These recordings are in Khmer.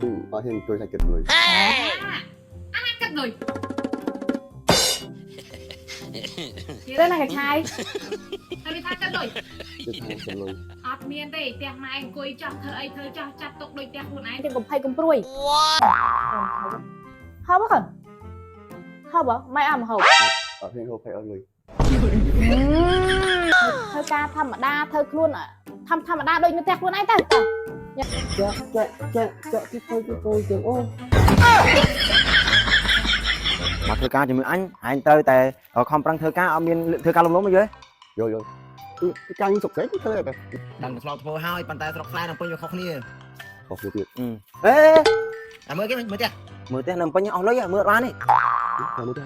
អត់ហ៊ានអង្គុយថាគិតលុយ អាណាគិតលុយ ទៅណាកឆាយ ហើយវាថាគិតលុយ គិតថាគិតលុយ អត់មានទេផ្ទះម៉ែអង្គុយចោះធ្វើអីធ្វើចោះចាត់ទុកដូចផ្ទះខ្លួនឯង ទាំងកំភៃកំព្រួយហូបហ៎ហូបហ៎ម៉ែអត់មកហូប អត់ហ៊ានហូបហើយអត់លុយ ធ្វើការធម្មតាធ្វើខ្លួនធម្មតាដូចនៅផ្ទះខ្លួនឯងទៅ ចាក់ចាក់ចាក់ចាក់ទីខូចទីខូចចឹងអូ មកធ្វើការជាមួយអញឯងត្រូវតែខំប្រឹងធ្វើការអត់មានធ្វើការលំលំអីទេ យល់យល់ការខ្ញុំសុកសេធ្វើតែ ដឹងតែធ្លាប់ធ្វើហើយប៉ុន្តែស្រុកស្រែនឹងពេញវាខុសគ្នា ខុសទៀត អេ តែមើលគេមើលផ្ទះ មើលផ្ទះនៅពេញអស់លុយមើលអត់បានទេ តែមើលទៅ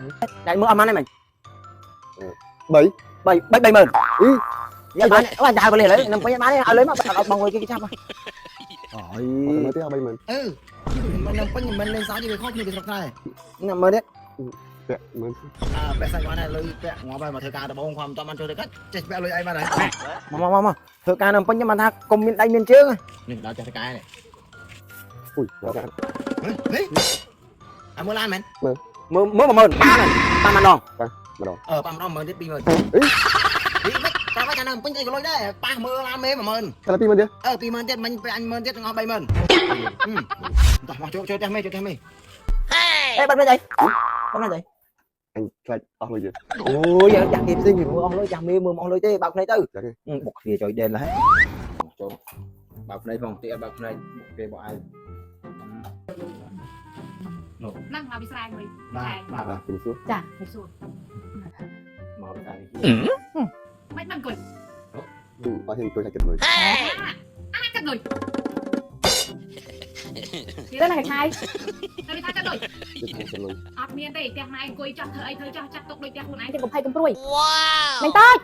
តែមើលអត់បានទេមិញ 3 3 3 30000 អី យ៉ាបានបានចាយបលិឥឡូវនៅពេញបានទេឲ្យលុយមកអត់បងលុយគេចាប់អើយ មើលទៅ30000 អឺមិននឹងពេញមិនលេងសើចវាខុសគ្នាពីស្រុកស្រែ ណាមើលនេះ ពាក់មើល អើពាក់សាច់បានហើយលុយពាក់ងាប់ហើយមកធ្វើការដំបងความតបានចូលទៅកាត់ចេះពាក់លុយអីបានហើយ មកមកមកធ្វើការនៅពេញបានថាកុំមានដៃមានជើង នេះដល់ចេះតកែនេះ អុយចាក់ ហេអាមើលឡានមែន មើលមើល10000បានបានម្ដង អឺប៉ាម្ដង10000ទៀត20000អីមិនប្រាប់ថានៅពេញអីក៏លុយដែរប៉ះមើលឡានមេ10000 តែ20000ទៀត អឺ20000ទៀតមិញអញ10000ទៀតទាំងអស់30000តោះមកចូលចូលផ្ទះមេចូលផ្ទះមេ អេបាត់មិនអីបាត់មិនអី អញខ្លាចអស់លុយទៀត អូយចាក់គេផ្សេងមើលអស់លុយចាស់មេមើលអស់លុយទេបើកភ្នែកទៅបុកគ្នាចុយដេនឡើយចូលបើកភ្នែកផងទីអត់បើកភ្នែកបុកគេបកឯង ហ្នឹងមកពីស្រែមួយ បាទបាទ បាទជំរាបសួរ ចា សួរ មកតែ មិនមិនអង្គុយ អត់ហ៊ានអង្គុយថាគិតលុយ អាណាគិតលុយ ទៅណាកឆាយ ហើយវាថាគិតលុយ គិតថាគិតលុយ អត់មានទេផ្ទះម៉ែអង្គុយចោះធ្វើអីធ្វើចោះចាត់ទុកដូចផ្ទះខ្លួនឯង ទាំងកំភៃកំព្រួយមិនតូច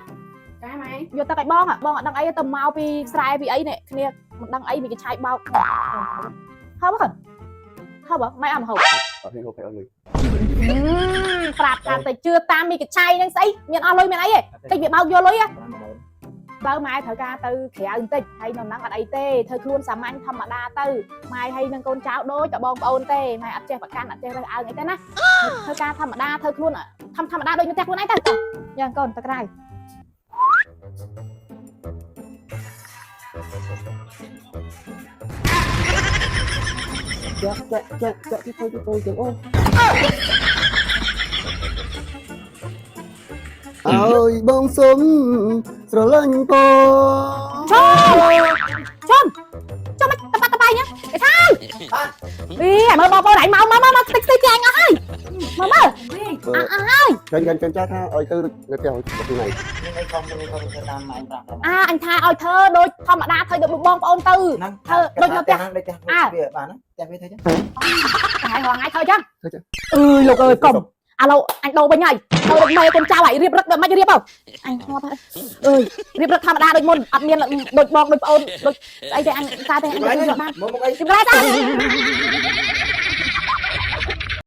ចាម៉ែ យកទឹកឲ្យបងបងអត់ដឹងអីទៅមកពីស្រែពីអីនេះគ្នាមិនដឹងអីមីកឆាយបោកហូបហ៎ហូបម៉ែអត់មកហូប អត់ហ៊ានហូបហើយអត់លុយ ប្រាប់ថាទៅជឿតាមមីកឆៃហ្នឹងស្អីមានអស់លុយមានអីទេតិចវាបោកយកលុយហ៎បើម៉ែត្រូវការទៅក្រៅបន្តិចហើយនៅហ្នឹងអត់អីទេធ្វើខ្លួនសាមញ្ញធម្មតាទៅម៉ែហើយនឹងកូនចៅដូចតែបងប្អូនទេម៉ែអត់ចេះប្រកាន់អត់ចេះរើសអើងអីទេណាធ្វើការធម្មតាធ្វើខ្លួនធម្មតាដូចនៅផ្ទះខ្លួនឯងទៅយ៉ាងកូនទៅក្រៅ ចាក់ចាក់ចាក់ចាក់ទីខូចទីខូចចឹងអូអើយបងសុំស្រឡាញ់បង ជុំជុំមិនតបាត់តបាយញ៉ាកឆៃអីមើលបងប្អូនឯងមកមកមកតិចតិចចាញ់អស់ហើយមកមើលអស់អស់ហើយ ចាញ់ចាញ់ចាញ់ថាឲ្យទៅនៅផ្ទះខ្លួនឯង នេះអីខំនេះខំធ្វើតាមឯងប្រាប់ អាអញថាឲ្យធ្វើដូចធម្មតាធ្វើដូចបងប្អូនទៅ ហ្នឹង ធ្វើដូចនៅផ្ទះ ដូចផ្ទះវាបានណាផ្ទះវាធ្វើចឹង តែរងថ្ងៃធ្វើចឹងអឺលោកអើយកុំឥឡូវអញដូរវិញហើយធ្វើដូចមេកូនចៅឲ្យរៀបរឹកដូចមិនរៀបទៅអញងាប់ហើយអើយរៀបរឹកធម្មតាដូចមុនអត់មានដូចបងដូចប្អូនដូចស្អីទេអញតែទេអញធ្វើបាន មកមកអី ជំរាបតា